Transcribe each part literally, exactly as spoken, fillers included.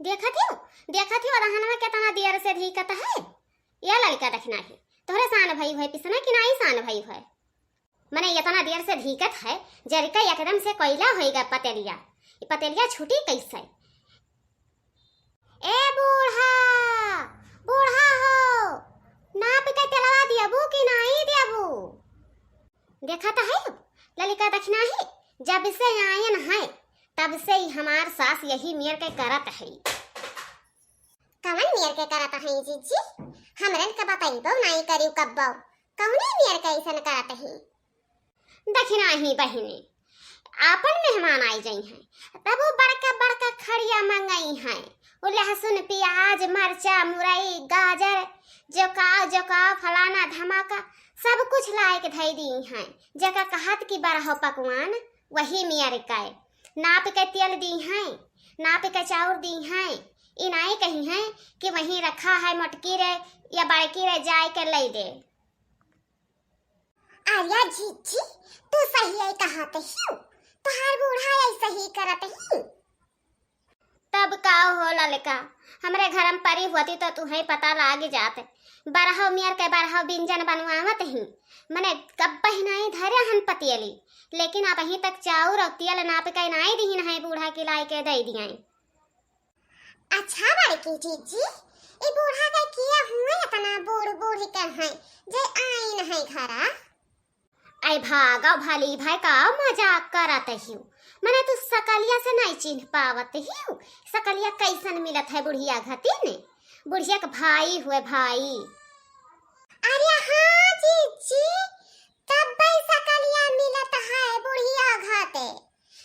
देखत हियो, देखत हियो, अदहनवा केतना देर से धीकत है। या लड़का देखना है, तोहरे सान भई है, पिसना कि नाई सान भई है। मने एतना देर से धीकत है, जरिका एकदम से कोइला होइगा पतेलिया। ई पतेलिया छूटी कैसे? ए बूढ़ा, बूढ़ा हो, नाप के तेलवा दियबू कि नाई दियबू? देखत है ललिका दखिनाही, जब से आयन है, तब से ही हमार सास यही मेर के करत है। कवन मेर के करत है जीजी? हमरन का बतइबो नाई करिउ कब्बो। कौने मेर के ऐसन करत ही? दखिनाही बहिनी, आपन मेहमान आई जइहैं, तब वो बड़का बड़का खड़िया मंगइहैं। वो लहसुन, प्याज, मरचा, मुरई, गाजर, जोकाव, जोकाव, फलाना धमाका, सब कुछ लाइके धई दीहैं। जेका कहत कि बरहो पकवान, वही मेर के। नाप के तेल दीहैं, नाप के चाउर दीहैं। ई नाई कहिहैं कि वहीं रखा है मोटकी रे या बड़की रे, जाइके लइ दे। अरे जीजी, तू सही है कहत हिउ, तोहार बूढ़ा ऐसे ही करत ही। तब का हो ललका, हमरे घरम परी होती तो तुहैं पता लाग जात। बरहो मेर के बरहो बिंजन बनवावत ही, मने कब पहिनाई धरे हन पतियली, लेकिन अबहीं तक चाउर और तेल नाप के नाई दिहिन है बूढ़ा कि लाइके दइ दियाई। अच्छा बड़की जीजी, ई बूढ़ा के किया हुए इतना बूढ़ बूढ़ के हैं जे आइन है घरा? ऐ भागो भली भाई, का मजाक करत हिउ? मने तू सकलिया से नहीं चिन्ह पावत हिउ? सकलिया कैसन मिलत है बुढ़िया घतिन? बुढ़िया के भाई हुए भाई। अरे हाँ जीजी, तब भाई सकलिया मिलत है बुढ़िया घते।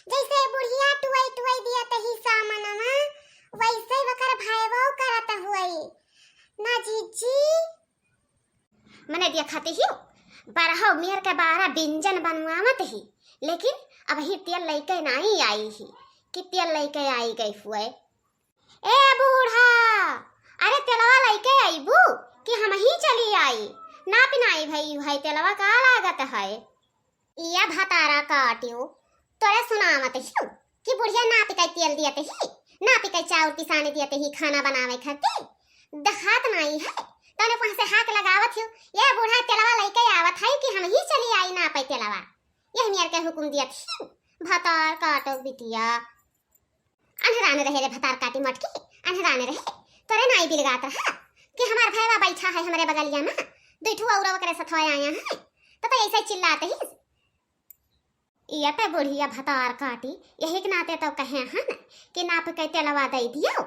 जैसे बुढ़िया टुआई टुआई दियत ही सामनवा, वैसे वकर भाईवो करत हुई। ना जीजी। मने देखत हिउ, बरहो मेर के बारह बिंजन बनवावत ही, लेकिन अबहीं तेल लइके नाई आई ही, कि तेल लइके आई गई हुए। ए बूढ़ा, अरे तेलवा लइके अइबू कि हमहीं चली आई? नापि नाई भई है तेलवा, का लागत है? इया भतारा काटियो, तोरे सुनावत हिउ कि बुढ़िया नापि के तेल दियत ही, नापि के चाउर पिसाने दियत ही खाना बनावे खातिर। देखात नाई है, तने वहाँ से हाक लगावत हिउ, ये बूढ़ा तेलवा लइके आवत है कि हमहीं चली आई नापे तेलवा। यह मेर के हुकुम दियत हिउ, भतार काटो बिटिया। अन्हरान रहे रे भतार काटी मटकी, अन्हरान रहे। तोरे नाई बिलगात रहा कि हमार भैवा बैठा है हमरे बगलिया में, दुई ठू और ओकरे सथवा आया है, तो, तो ऐसे चिल्लात ही। इया ते बुढ़िया भतार काटी, यही के नाते तो कहे हन कि नाप के तेलवा दे दियो।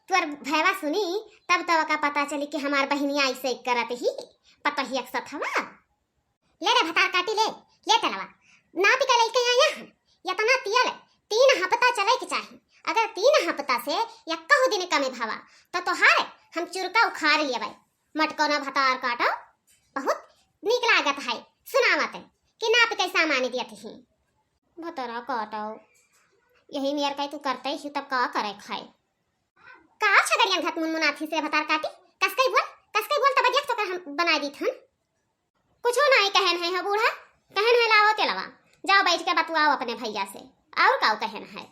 तोर भैवा सुनी, तब तो ओका पता चली कि हमार बहिनिया ऐसे करत ही, पतोहिया के सथवा। ले रे भतार काटी, ले, ले तेलवा। नापि के लइके आया हन। यतना तेल तीन हफ्ता चले के चाही। अगर तीन हफ्ता से यक्कहु दिन कमे भवा, तो तोहार हम चुरका उखाड़ लेबै। मटकौना भतार काटो, बहुत नीक लागत है सुनावत कि नापि के सामान दियत ही। भतारा काटो, यही मेर के तू करते ही तब का करे खाए। का छगड़ियन घत मुनमुनाथी से भतार काटी? कसके बोल, कसके बोल, तब देख तो कर हम बनाए दीत हन। कुछो नाई कहन है हो बूढ़ा, कहन है लाओ तेलवा, जाओ बैठ के बतुआओ अपने भैया से, और काऊ कहन है।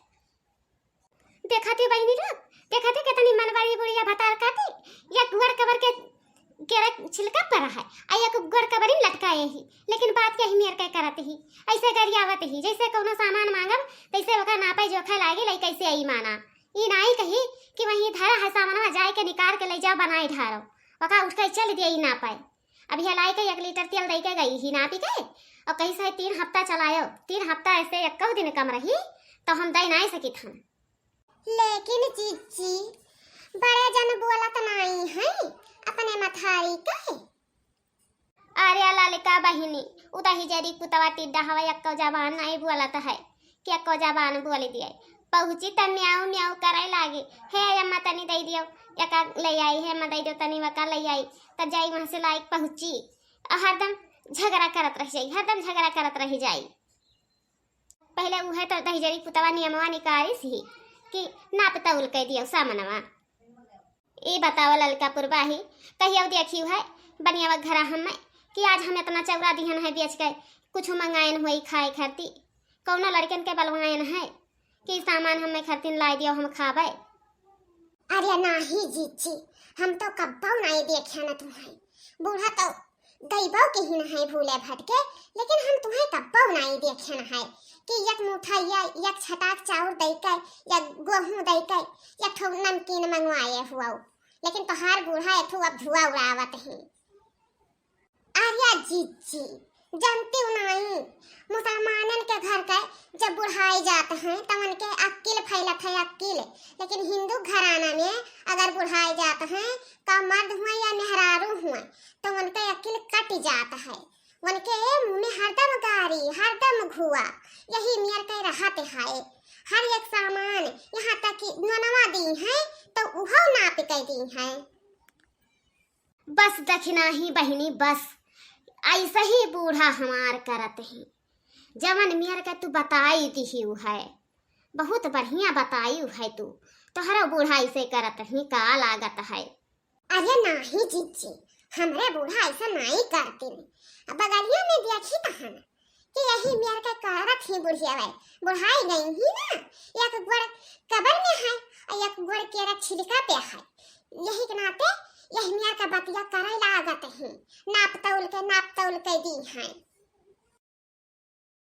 देखत ही बहिनी लोग, देखत ही कितनी मनवारी बुढ़िया भतार काटी, या गुड़ कबर के केरा छिलका पर है, आ या गुड़ कबरी लटकाए ही, लेकिन बात यही मेर के करत ही, ऐसे गरियावत ही, जैसे कौनो सामान मांगब, तैसे ओका नापे जोखे लागे, लई कैसे आई माना। ई नाई कही कि वहीं धरा है सामनवा, जाए के निकाल के ले जाओ, बनाए ढारो। ओका उठ के चल दिया ई नापे। अभी हलाई के एक लीटर तेल दे के गई ही नापी के, और कहीं से तीन हफ्ता चलायो, तीन हफ्ता ऐसे एक दिन कम रही, तो हम दे नाई सकित हन। लेकिन जीजी, बड़े जन बोलत नाई है अपने मथारी के। अरे ललका बहिनी, उ दहिजरी पुतवा टिड्डा हवा, एक्को जबान नाई बोलत है, कि एक्को जबान बोल दिए। पहुँची त म्याऊ म्याऊ करे लागी, "हे अम्मा तनी दे दियो, एका ले आई, हे अम्मा दे दियो तनी वका ले आई।" त जाई वहाँ से लाइक पहुँची, और हरदम झगड़ा करत रह जाई, हरदम झगड़ा करत रह जाई। पहले उहे तो दहिजरी पुतवा नियमवा निकालिस ही कि नाप तौल के दियो सामनवा। ई बताओ ललका पुरबाही, कहियो देखियो है बनियावा घरा हमें कि आज हम इतना चौरा दिहन है बेच के कुछ मंगायन होई खाए खरती, कौनो लड़कन के बलवायन है कि सामान हमें खरतीन लाई दियो, हम खाबे। नाही जीजी, हम तो कब्बो नाई देखेन तुहैं। बूढ़ा तो गइबो किहिन है भूले भटके, लेकिन हम तुहैं कब्बो नाई देखेन है कि एक मुठैया, एक छटाक चाउर दैके, एक गोहूँ दैके, एक ठो नमकीन मंगवाए हुआ। लेकिन तोहार बूढ़ा एथू अब धुआँ उड़ावत ही। अरे जीजी, जानतेउ नाई, मुसलमानन के घर के जब बुढ़ाई जात हैं, त उनके अक्किल फैलत है, अक्किल। लेकिन हिंदू घराना में अगर बुढ़ाई जात हैं, का मर्द हुए या मेहरारू हुए, त उनके अक्किल कट जात है। उनके मुँह में हरदम गारी, हरदम घुआ, यही मेर के रहत है। हर एक सामान, यहाँ तक कि नोनवा दी हैं, त उहो नाप के दी हैं। बस दखिनाही बहिनी, बस अइसही बूढ़ा हमार करत ही। जवन मेर के तू बताई दिहिउ है, बहुत बढ़िया बताइउ है तू। तोहरो बूढ़ा अइसे करत ही का लागत है? अरे नाही जीजी, हमरे बूढ़ा अइसा नाई करतिन। अब बगलिया में देखी तहन कि यही मेर के करत ही बुढ़िया है। बुढ़ाई गई ही ना, एक गोड़ कबर में है और एक गोड़ केरा छिलका पे है। यही के नाते यही मेर का बतिया करे लागत ही, नाप तौल के, नाप तौल के दी हैं।